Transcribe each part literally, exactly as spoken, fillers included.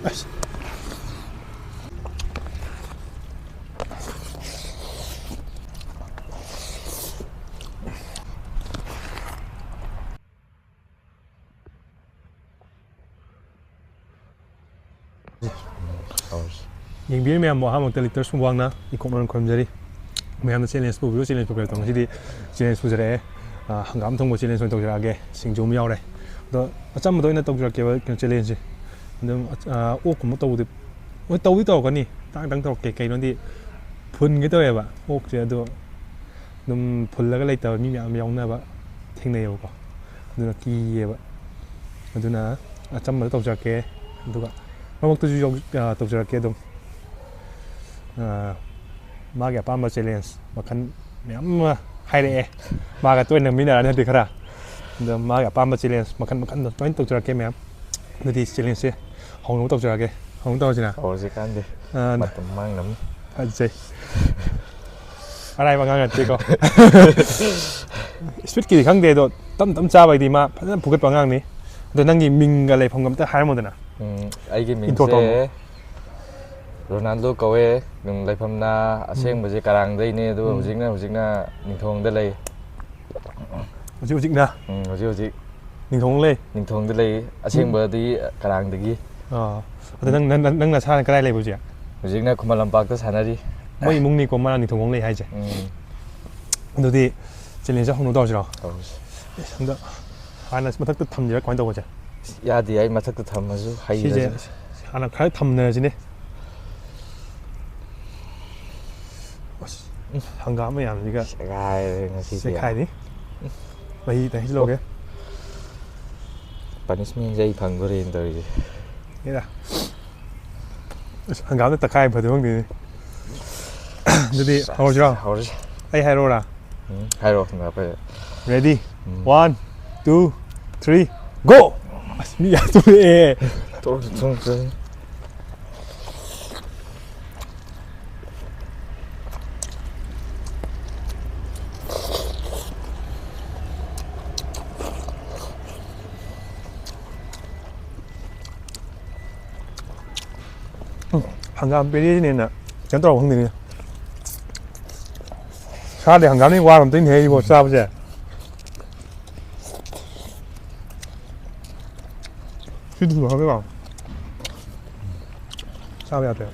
ꯑꯁ꯫ ꯌꯦꯡꯕꯤꯔꯤ ꯃꯌꯥꯝꯕꯨ ꯑꯍꯥꯟꯕꯃꯛꯇ ꯂꯤꯇꯔꯁ ꯋꯥꯡꯅ ꯏꯀꯣꯛꯅꯅ ꯈꯨꯔꯨꯝꯖꯔꯤ꯫ ꯃꯌꯥꯝꯅ ꯆꯦꯂꯦꯟꯖ ꯄꯨꯕꯤꯌꯨ, ꯆꯦꯂꯦꯟꯖ ꯄꯨꯕꯤꯌꯨ ꯇꯧꯕ ꯉꯁꯤꯗꯤ ꯆꯦꯂꯦꯟꯖ ꯄꯨꯖꯔꯛꯑꯦ꯫ ꯑ, ꯍꯪꯒꯥꯝ ꯊꯣꯡꯕ ꯆꯦꯂꯦꯟꯖ ꯑꯣꯏꯅ ꯇꯧꯖꯔꯛꯑꯒꯦ꯫ ꯁꯤꯡꯖꯨ ꯑꯃ ꯌꯥꯎꯔꯦ꯫ ꯑꯗꯣ ꯑꯆꯝꯕꯗ ꯑꯣꯏꯅ ꯇꯧꯖꯔꯛꯀꯦꯕ, ꯀꯩꯅꯣ, ꯆꯦꯂꯦꯟꯖꯁꯦ꯫ ꯑꯗꯨꯝ, ꯑ, ꯑꯣꯛꯀꯨꯝꯕ ꯇꯧꯕꯗꯤ, ꯍꯣꯏ, ꯇꯧꯗꯤ ꯇꯧꯔꯛꯀꯅꯤ꯫ ꯇꯥꯡ ꯇꯥꯡ ꯇꯧꯔꯛꯀꯦ꯫ ꯀꯩꯅꯣꯗꯤ ꯐꯨꯟꯒꯦ ꯇꯧꯋꯦꯕ ꯑꯣꯛꯁꯦ꯫ ꯑꯗꯣ ꯑꯗꯨꯝ ꯐꯨꯜꯂꯒ ꯂꯩꯇꯕ ꯃꯤ ꯃꯌꯥꯝ ꯌꯥꯎꯅꯕ ꯊꯦꯡꯅꯩꯌꯦꯕꯀꯣ꯫ ꯑꯗꯨꯅ ꯀꯤꯌꯦꯕ꯫ ꯑꯗꯨꯅ ꯑꯆꯝꯕꯗ ꯇꯧꯖꯔꯛꯀꯦ꯫ ꯑꯗꯨꯒ ꯃꯔꯛꯇꯁꯨ ꯌꯥꯎ-, ꯑ, ꯇꯧꯖꯔꯛꯀꯦ ꯑꯗꯨꯝ꯫ ꯑ, ꯃꯥꯒꯤ ꯑꯄꯥꯝꯕ ꯆꯦꯂꯦꯟꯖ ꯃꯈꯜ ꯃꯌꯥꯝ ꯑꯃ ꯍꯥꯏꯔꯛꯑꯦ꯫ ꯃꯥꯒ ꯇꯣꯏꯅ ꯅꯝꯃꯤꯟꯅꯔꯅꯤ ꯍꯧꯖꯤꯛ ꯈꯔ꯫ ꯑꯗꯣ ꯃꯥꯒꯤ ꯑꯄꯥꯝꯕ ꯆꯦꯂꯦꯟꯖ ꯃꯈꯜ ꯃꯈꯜ ꯂꯣꯏꯅ ꯇꯧꯖꯔꯛꯀꯦ ꯃꯌꯥꯝ꯫ ꯑꯗꯨꯗꯤ ꯆꯦꯂꯦꯟꯖꯁꯦ ꯍꯧꯅꯕ ꯇꯧꯖꯔꯛꯑꯒꯦ꯫ ꯍꯧꯅꯕ ꯇꯧꯔꯁꯤꯅ? ꯍꯧꯔꯁꯤ ꯀꯥꯟꯗꯦ꯫ ꯑ, ꯃꯇꯝ ꯃꯥꯡꯅꯕꯅꯤ꯫ ꯐꯖꯩ꯫ ꯑꯔꯥꯏꯕ ꯑꯉꯥꯡ ꯅꯠꯇꯦꯀꯣ꯫ ꯏꯁꯄꯤꯠꯀꯤꯗꯤ ꯈꯪꯗꯦ, ꯑꯗꯣ ꯇꯞ ꯇꯞ ꯆꯥꯕꯩꯗꯤ ꯃꯥ ꯐꯖꯅ ꯐꯨꯒꯠꯄ ꯑꯉꯥꯡꯅꯤ꯫ ꯑꯗꯣ ꯅꯪꯒꯤ ꯃꯤꯡꯒ ꯂꯩꯐꯝꯒ ꯑꯝꯇ ꯍꯥꯏꯔꯝꯃꯣꯗꯅ꯫ ꯎꯝ, ꯑꯩꯒꯤ ꯏꯟꯇ꯭ꯔꯣ ꯃꯤꯡꯁꯦ ꯇꯧꯔꯝꯃꯣ꯫ ꯔꯣꯅꯥꯜꯗꯣ ꯀꯧꯋꯦ꯫ ꯎꯝ, ꯂꯩꯐꯝꯅ ꯎꯝ꯫ ꯑꯁꯦꯡꯕꯁꯦ ꯀꯔꯥꯡꯗꯩꯅꯦ, ꯑꯗꯨꯒ ꯎꯝ꯫ ꯍꯧꯖꯤꯛꯅ, ꯍꯧꯖꯤꯛꯅ ꯅꯤꯡꯊꯧꯗ ꯂꯩ꯫ ꯍꯧꯖꯤꯛ ꯍꯧꯖꯤꯛꯅ ꯎꯝ, ꯍꯧꯖꯤꯛ ꯍꯧꯖꯤꯛ ꯅꯤꯡꯊꯧ ꯂꯩ꯫ ꯅꯤꯡꯊꯧꯗ ꯂꯩ꯫ ꯎꯝ꯫ ꯑꯁꯦꯡꯕꯗꯤ ꯀꯔꯥꯡꯗꯒꯤ꯫ ꯑꯥ꯫ ꯑꯗꯣ ꯅꯪ, ꯅꯪ, ꯅꯪ ꯅꯁꯥꯅ ꯀꯗꯥꯏ ꯂꯩꯕ ꯍꯧꯖꯤꯛ? ꯍꯧꯖꯤꯛꯅ ꯈꯨꯃꯟ ꯂꯝꯄꯥꯛꯇ ꯁꯥꯟꯅꯔꯤ꯫ ꯃꯣꯏ ꯏꯃꯨꯡꯅꯤꯀꯣ ꯃꯥꯅ ꯅꯤꯡꯊꯧ ꯂꯩ ꯍꯥꯏꯁꯦ꯫ ꯎꯝ꯫ ꯑꯗꯨꯗꯤ ꯆꯦꯂꯦꯟꯖꯁꯦ ꯍꯧꯅ ꯇꯧꯔꯁꯤꯔꯣ? ꯇꯧꯔꯁꯤ꯫ ꯑꯁ, ꯍꯟꯗꯛ ꯍꯥꯟꯅ ꯃꯊꯛꯇ ꯊꯝꯁꯤꯔꯥ ꯀꯃꯥꯏꯅ ꯇꯧꯕꯁꯦ? ꯌꯥꯗꯦ, ꯑꯩ ꯃꯊꯛꯇ ꯊꯝꯃꯁꯨ ꯁꯤꯁꯦ ꯍꯩꯔꯁꯨ꯫ ꯍꯥꯟꯅ ꯈꯔ ꯊꯝꯅꯔꯁꯤꯅꯦ꯫ ꯑꯁ, ꯍꯪꯒꯥꯝ ꯃꯌꯥꯝꯁꯤꯒ ꯁꯦꯒꯥꯏꯔꯦ ꯉꯁꯤꯗꯤ꯫ ꯆꯦꯈꯥꯏꯅꯤ꯫ ꯃꯍꯤ ꯇꯪꯁꯤꯜꯂꯧꯒꯦ꯫ ꯄꯅꯤꯁꯃꯦꯟꯁꯦ ꯑꯩ ꯐꯪꯗꯣꯔꯦꯅ ꯇꯧꯔꯤꯁꯦ꯫ ꯍꯦꯔꯥ꯫ ꯑꯁ, ꯍꯪꯒꯥꯝꯗ ꯇꯛꯈꯥꯏ ꯐꯗꯣꯏ ꯈꯪꯗꯦꯅꯦ꯫ ꯑꯗꯨꯗꯤ ꯍꯧꯔꯁꯤꯔꯣ? ꯍꯧꯔꯁꯤ꯫ ꯑꯩ ꯍꯥꯏꯔꯛꯑꯣꯔꯥ? ꯎꯝ, ꯍꯥꯏꯔꯛꯑꯣ, ꯍꯪꯒꯥꯝ ꯐꯔꯦ꯫ Ready? ꯎꯝ꯫ One, two, three, go! ꯑꯁ, ꯃꯤ ꯌꯥꯝ ꯊꯣꯛꯂꯛꯑꯦ꯫ ꯊꯣꯛꯂꯛꯑꯦ, ꯊꯣꯛꯂꯛꯑꯦ꯫ ꯍꯪꯒꯥꯝ ꯄꯦꯔꯦꯁꯤꯅ ꯍꯦꯟꯅ ꯀꯩꯅꯣ ꯇꯧꯔꯕ ꯈꯪꯗꯦꯅꯦ꯫ ꯁꯥꯗꯤ ꯍꯪꯒꯥꯝꯅ ꯋꯥꯔꯝꯗꯣꯏꯅꯦꯍꯦ ꯏꯕꯣ ꯆꯥꯕꯁꯦ꯫ ꯁꯤꯗꯤ ꯍꯥꯎꯋꯦꯀꯣ꯫ ꯆꯥꯕ ꯌꯥꯗ꯭ꯔꯦ꯫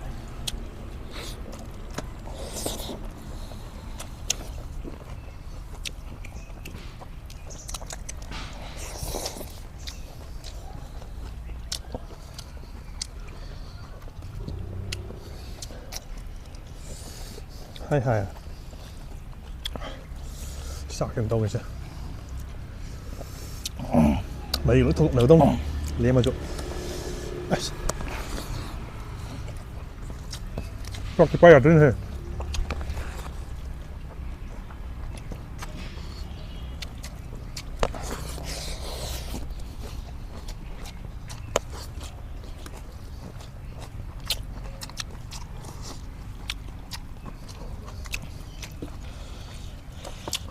ꯍꯥꯏ ꯍꯥꯏ꯫ ꯆꯥꯛ ꯀꯩꯅꯣ ꯇꯧꯒꯦꯁꯦ꯫ ꯃꯍꯤ ꯂꯣꯏ ꯊꯣꯛꯅꯒꯗꯧꯅꯤ꯫ ꯂꯦꯝꯃꯁꯨ꯫ ꯑꯁ꯫ ꯆꯥꯛ ꯆꯤꯛꯄ ꯌꯥꯗꯣꯏꯅꯦꯍꯦ꯫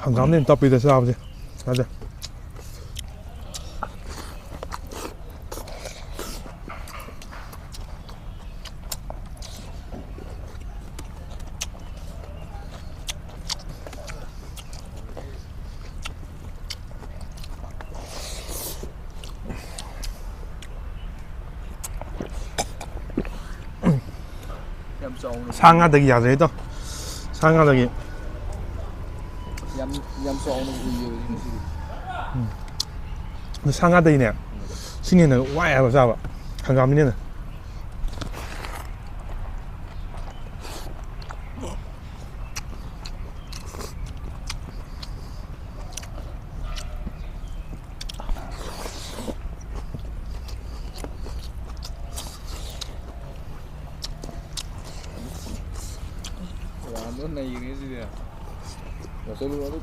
ꯍꯪꯒꯥꯝꯅ ꯍꯦꯟꯅ ꯇꯞꯄꯤꯗ ꯆꯥꯕꯁꯦ꯫ ꯆꯥꯁꯦ꯫ ꯌꯥꯝ ꯆꯥꯎꯅ ꯁꯥ ꯉꯥꯗꯒꯤ ꯌꯥꯗ꯭ꯔꯦ ꯏꯇꯥꯎ꯫ ꯁꯥ ꯉꯥꯗꯒꯤ꯫ ꯌꯥꯝ, ꯌꯥꯝ ꯆꯥꯎꯅ ꯎꯏꯌꯦꯕ ꯉꯁꯤꯗꯤ꯫ ꯑꯗꯨ ꯁꯥ ꯉꯥꯗꯒꯤꯅꯦ꯫ ꯁꯤꯅ ꯍꯦꯟꯅ ꯋꯥꯏ ꯍꯥꯏꯕ ꯆꯥꯕ꯫ ꯍꯪꯒꯥꯝꯅꯤꯅ ꯍꯦꯟꯅ꯫ ꯔꯣꯅꯥꯜꯗꯣ ꯅꯩꯒ꯭ꯔꯦ ꯁꯤꯗꯤ꯫ ꯆꯠꯂꯨ ꯑꯗꯨ꯫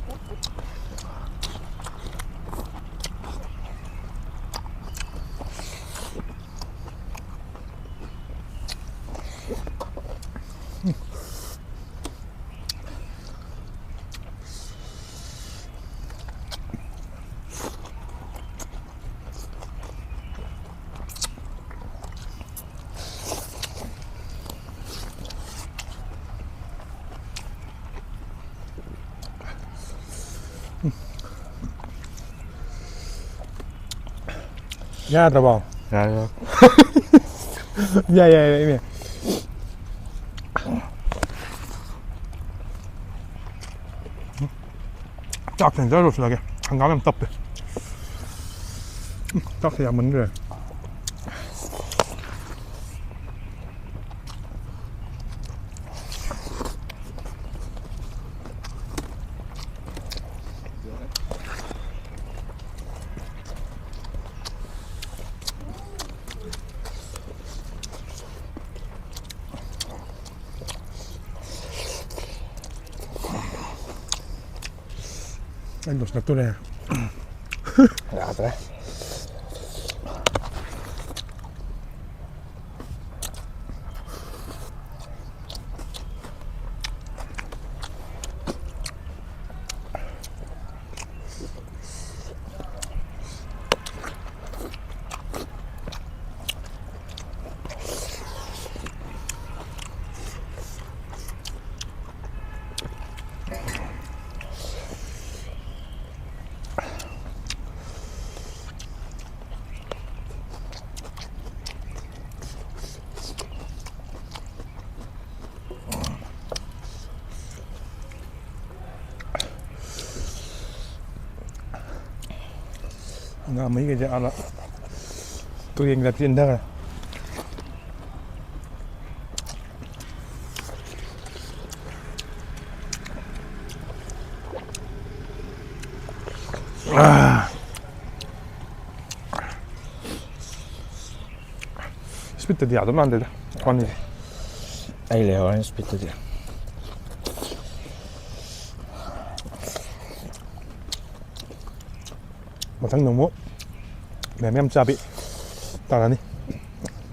ꯌꯥꯗ꯭ꯔꯕꯣ? ꯌꯥꯔꯦ, ꯌꯥꯔꯦ꯫ ꯌꯥꯏ, ꯌꯥꯏ, ꯌꯥꯏ, ꯏꯅꯦ꯫ ꯆꯥꯛꯁꯦ ꯍꯦꯟꯖꯔ ꯂꯣꯏꯁꯤꯜꯂꯒꯦ꯫ ꯍꯪꯒꯥꯝ ꯌꯥꯝ ꯇꯞꯄꯦ꯫ ꯎꯝ, ꯆꯥꯛꯁꯦ ꯌꯥꯝꯃꯟꯈ꯭ꯔꯦ꯫ ꯑꯩ ꯂꯣꯏꯁꯤꯜꯂꯛꯇꯣꯔꯦ꯫ ꯌꯥꯗ꯭ꯔꯦ꯫ ꯉꯥ ꯃꯍꯤꯒꯩꯁꯦ ꯑꯥꯗ ꯇꯨꯔꯦꯟꯗ ꯆꯦꯟꯊꯈ꯭ꯔꯦ꯫ ꯏꯁꯄꯤꯠꯇꯗꯤ ꯌꯥꯗꯧ ꯃꯥꯟꯗꯦꯗ ꯋꯥꯅꯤꯁꯦ꯫ ꯑꯩ ꯂꯩꯍꯧꯔꯅꯤ ꯏꯁꯄꯤꯠꯇꯗꯤ꯫ ꯃꯊꯪꯗ ꯑꯃꯨꯛ ꯃꯌꯥꯝ ꯃꯌꯥꯝ ꯆꯥꯕꯤ ꯇꯥꯔꯅꯤ꯫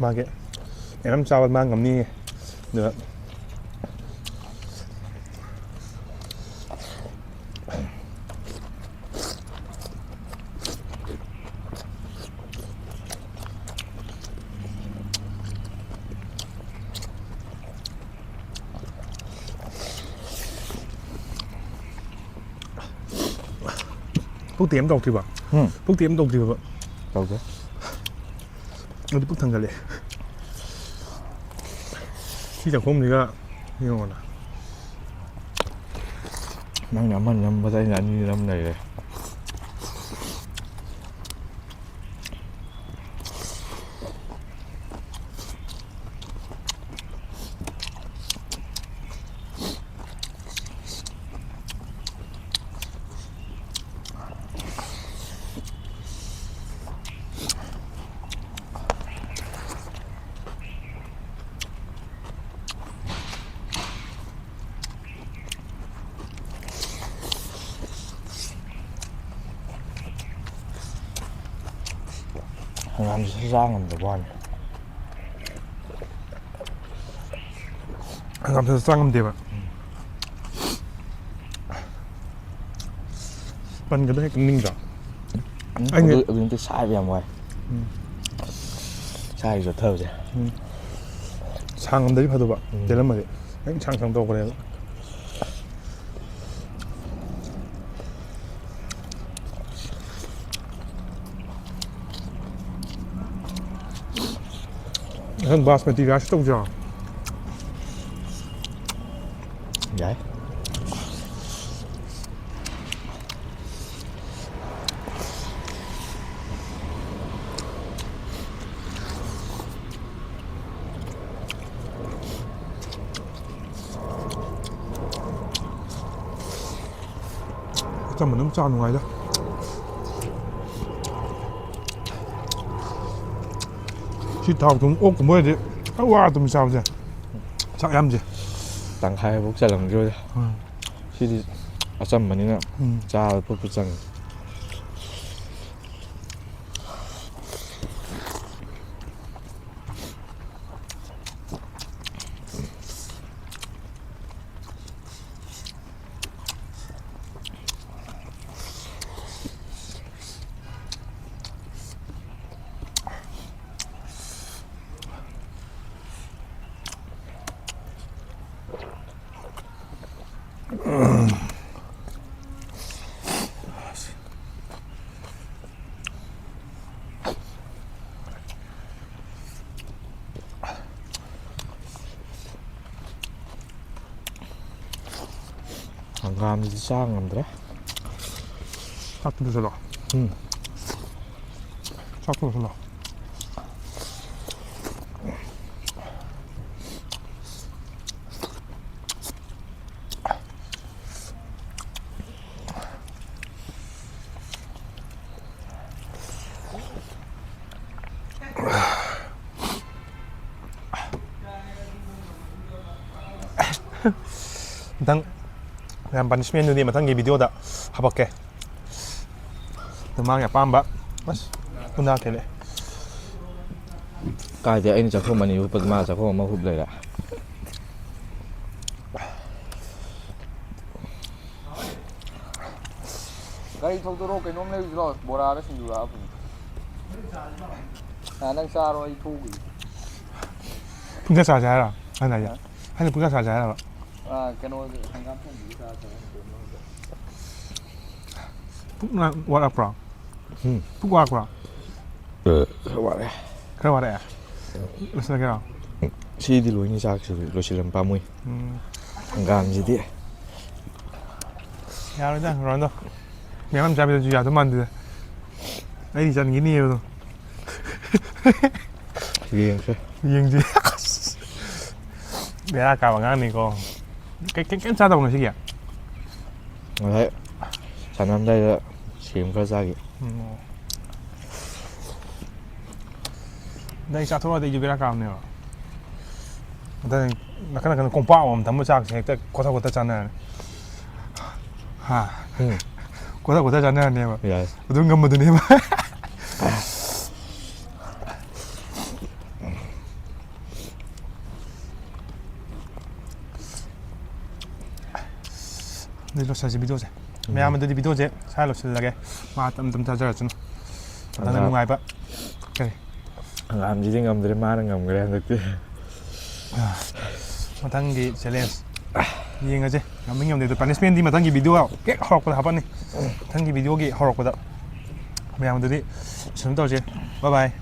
ꯃꯥꯒꯤ ꯃꯌꯥꯝ ꯆꯥꯕ ꯃꯥ ꯉꯝꯅꯤꯌꯦ꯫ ꯑꯗꯨꯒ ꯄꯨꯛꯇꯤ ꯑꯝ ꯇꯧꯗ꯭ꯔꯤꯕ? ꯎꯝ꯫ ꯄꯨꯛꯇꯤ ꯑꯝ ꯇꯧꯗ꯭ꯔꯤꯕ? ꯇꯧꯗꯦ꯫ ꯑꯗꯨ ꯄꯨꯛ ꯊꯟꯒꯠꯂꯦ꯫ ꯁꯤ ꯆꯥꯛꯈꯨꯝꯁꯤꯒ ꯌꯦꯡꯉꯣꯅ꯫ ꯅꯪꯅ ꯑꯃ ꯅꯝꯕꯗ ꯑꯩꯅ ꯑꯅꯤ ꯅꯝ ꯂꯩꯔꯦ꯫ ꯍꯪꯒꯥꯝꯁꯤꯁꯨ ꯆꯥ ꯉꯝꯗꯕ ꯋꯥꯅꯤ꯫ ꯍꯪꯒꯥꯝꯁꯤꯁꯨ ꯆꯥ ꯉꯝꯗꯦꯕ꯫ ꯄꯟꯒꯗ꯭ꯔꯥ ꯍꯦꯛꯇ ꯅꯤꯡꯗ꯭ꯔꯣ? ꯎꯝ, ꯑꯩꯅ ꯑꯗꯨ, ꯑꯗꯨ ꯅꯠꯇꯦ, ꯁꯥꯏꯕ ꯌꯥꯝ ꯋꯥꯏ꯫ ꯎꯝ꯫ ꯁꯥꯏ ꯆꯣꯠꯊꯕꯁꯦ꯫ ꯎꯝ꯫ ꯁꯥꯡꯉꯝꯗꯗꯤ ꯐꯗꯧꯕ, ꯎꯝ꯫ ꯇꯦꯜꯂꯝꯃꯗꯤ꯫ ꯍꯦꯛ ꯁꯥꯡ ꯁꯥꯡ ꯇꯧꯈ꯭ꯔꯦꯕ꯫ ꯅꯪ ꯕꯥꯁꯃꯇꯤ ꯔꯥꯏꯁ ꯇꯧꯁꯤꯔꯣ? ꯌꯥꯏ꯫ ꯑꯆꯝꯕꯅ ꯑꯗꯨꯝ ꯆꯥ ꯅꯨꯡꯉꯥꯏꯗ꯫ ꯁꯤ ꯊꯥꯎ ꯊꯨꯝ ꯑꯣꯛꯀꯨꯝꯕ ꯑꯣꯏꯔꯗꯤ ꯋꯥ ꯑꯗꯨꯝ ꯆꯥꯕꯁꯦ꯫ ꯆꯥꯛ ꯌꯥꯝꯁꯦ꯫ ꯇꯪꯈꯥꯏꯐꯥꯎ ꯆꯜꯂꯝꯈꯤꯔꯣꯏꯗ꯫ ꯎꯝ꯫ ꯁꯤꯗꯤ ꯑꯆꯝꯕꯅꯤꯅ ꯎꯝ꯫ ꯆꯥꯕ ꯄꯨꯛꯄꯨ ꯆꯪꯉꯤ꯫ ꯍꯪꯒꯥꯝꯁꯤꯗꯤ ꯆꯥ ꯉꯝꯗ꯭ꯔꯦ꯫ ꯆꯥꯛꯇꯨ ꯄꯨꯁꯜꯂꯣ꯫ ꯎꯝ꯫ ꯆꯥꯛꯇꯨ ꯄꯨꯁꯜꯂꯣ꯫ ꯃꯊꯪ ꯃꯌꯥꯝ punishment ꯗꯨꯗꯤ ꯃꯊꯪꯒꯤ video ꯗ ꯍꯥꯄꯛꯀꯦ꯫ ꯑꯗꯨ ꯃꯥꯒꯤ ꯑꯄꯥꯝꯕ꯫ ꯑꯁ, ꯎꯅꯥ ꯊꯦꯡꯂꯦ꯫ ꯀꯥꯏꯗꯩ ꯑꯩꯅ ꯆꯥꯛꯈꯨꯝ ꯑꯅꯤ ꯍꯨꯞꯄꯗ ꯃꯥ ꯆꯥꯛꯈꯨꯝ ꯑꯃ ꯍꯨꯞ ꯂꯩꯔꯦ꯫ ꯒꯥꯔꯤ ꯊꯧꯗꯣꯔꯛꯑꯣ, ꯀꯩꯅꯣꯝ ꯂꯩꯔꯨꯁꯤ ꯂꯥꯛꯑꯣ, ꯕꯣꯔꯥꯔ ꯁꯤꯡꯖꯨꯔ ꯍꯥꯞꯄꯨꯅꯤ꯫ ꯑ, ꯅꯪ ꯆꯥꯔꯣ, ꯑꯩ ꯊꯣꯛꯎꯈꯤꯒꯦ꯫ ꯄꯨꯡ ꯀꯌꯥ ꯆꯥꯁꯦ ꯍꯥꯏꯔꯣ? ꯑꯩꯅ ꯍꯥꯏꯁꯦ꯫ ꯍꯥ? ꯑꯩꯅ ꯄꯨꯡ ꯀꯌꯥ ꯆꯥꯁꯦ ꯍꯥꯏꯔꯕ? ꯑ, ꯀꯩꯅꯣ, ꯍꯪꯒꯥꯝ ꯊꯣꯡꯕꯤꯗꯨ ꯆꯥꯁꯦ ꯍꯥꯏꯔꯣ? ꯄꯨꯛ ꯅ-, ꯋꯥꯔꯛꯄ꯭ꯔꯣ? ꯎꯝ꯫ ꯄꯨꯛ ꯋꯥꯔꯛꯄ꯭ꯔꯣ? ꯑ, ꯈꯔ ꯋꯥꯔꯦ꯫ ꯈꯔ ꯋꯥꯔꯛꯑꯦ? ꯂꯣꯏꯁꯤꯜꯂꯒꯦꯔꯣ? ꯁꯤꯗꯤ ꯂꯣꯏꯅꯤ, ꯆꯥꯛꯁꯤꯗꯤ ꯂꯣꯏꯁꯤꯜꯂꯝ ꯄꯥꯝꯃꯨꯏ꯫ ꯎꯝ꯫ ꯍꯪꯒꯥꯝꯁꯤꯗꯤ꯫ ꯌꯥꯔꯣꯏꯗ, ꯔꯣꯅꯥꯜꯗꯣ꯫ ꯃꯌꯥꯝ ꯆꯥꯕꯗꯁꯨ ꯌꯥꯗꯧ ꯃꯥꯟꯗꯦꯗ꯫ ꯑꯩꯗꯤ ꯆꯟꯈꯤꯅꯤꯕ ꯑꯗꯨꯝ꯫ ꯌꯦꯡꯁꯦ꯫ ꯌꯦꯡꯁꯦ꯫ ꯕꯦꯔꯥ ꯀꯥꯕ ꯑꯉꯥꯡꯅꯤꯀꯣ꯫ ꯀꯩ-, ꯀꯩ-, ꯀꯩꯝ ꯆꯥꯗꯕ ꯉꯁꯤꯒꯤ? ꯉꯁꯥꯏ ꯁꯥꯟꯅꯔꯝꯗꯥꯏꯗ ꯁꯦꯝ ꯈꯔ ꯆꯥꯈꯤ꯫ ꯎꯝ꯫ ꯑꯗ ꯑꯩ ꯆꯥꯊꯣꯛꯑꯗꯤ ꯑꯩꯁꯨ ꯕꯦꯔꯥ ꯀꯥꯕꯅꯦꯕ꯫ ꯑꯗ ꯅꯥꯀꯟ ꯅꯥꯀꯟꯗ ꯀꯣꯝꯄꯥꯛ ꯑꯃꯃꯝ ꯊꯝꯃ ꯆꯥꯛꯁꯦ ꯍꯦꯛꯇ ꯀꯣꯊ ꯀꯣꯊ ꯆꯥꯅꯔꯅꯤ꯫ ꯍꯥ? ꯎꯝ꯫ ꯀꯣꯊ ꯀꯣꯊ ꯆꯥꯅꯔꯅꯦꯕ꯫ ꯌꯥꯏ꯫ ꯑꯗꯨ ꯉꯝꯕꯗꯨꯅꯦꯕ꯫ ꯑꯗꯨꯗꯤ ꯂꯣꯏꯁꯤꯜꯂꯁꯤ video ꯁꯦ꯫ ꯎꯝ꯫ ꯃꯌꯥꯝ ꯑꯗꯨꯗꯤ video ꯁꯦ ꯁ꯭ꯋꯥꯏ ꯂꯣꯏꯁꯤꯜꯂꯒꯦ꯫ ꯃꯥ ꯇꯞ ꯇꯞ ꯆꯥꯖꯔꯁꯅꯨ꯫ ꯃꯊꯪꯗ ꯍꯪꯒꯥꯝ-, ꯅꯨꯡꯉꯥꯏꯕ꯫ ꯀꯔꯤ? ꯍꯪꯒꯥꯝꯁꯤꯗꯤ ꯉꯝꯗ꯭ꯔꯦ, ꯃꯥꯅ ꯉꯝꯈ꯭ꯔꯦ ꯍꯟꯗꯛꯇꯤ꯫ ꯑꯥ, ꯃꯊꯪꯒꯤ challenge ꯌꯦꯡꯉꯁꯦ꯫ ꯉꯝꯃꯤ ꯉꯝꯗꯦ ꯑꯗꯣ punishment ꯇꯤ ꯃꯊꯪꯒꯤ video ꯍꯦꯛ ꯍꯧꯔꯛꯄꯗ ꯍꯥꯞꯄꯛꯅꯤ꯫ ꯃꯊꯪꯒꯤ video ꯒꯤ ꯍꯧꯔꯛꯄꯗ꯫ ꯃꯌꯥꯝ ꯑꯗꯨꯗꯤ ꯁꯨꯝ ꯇꯧꯔꯁꯦ꯫ Bye bye꯫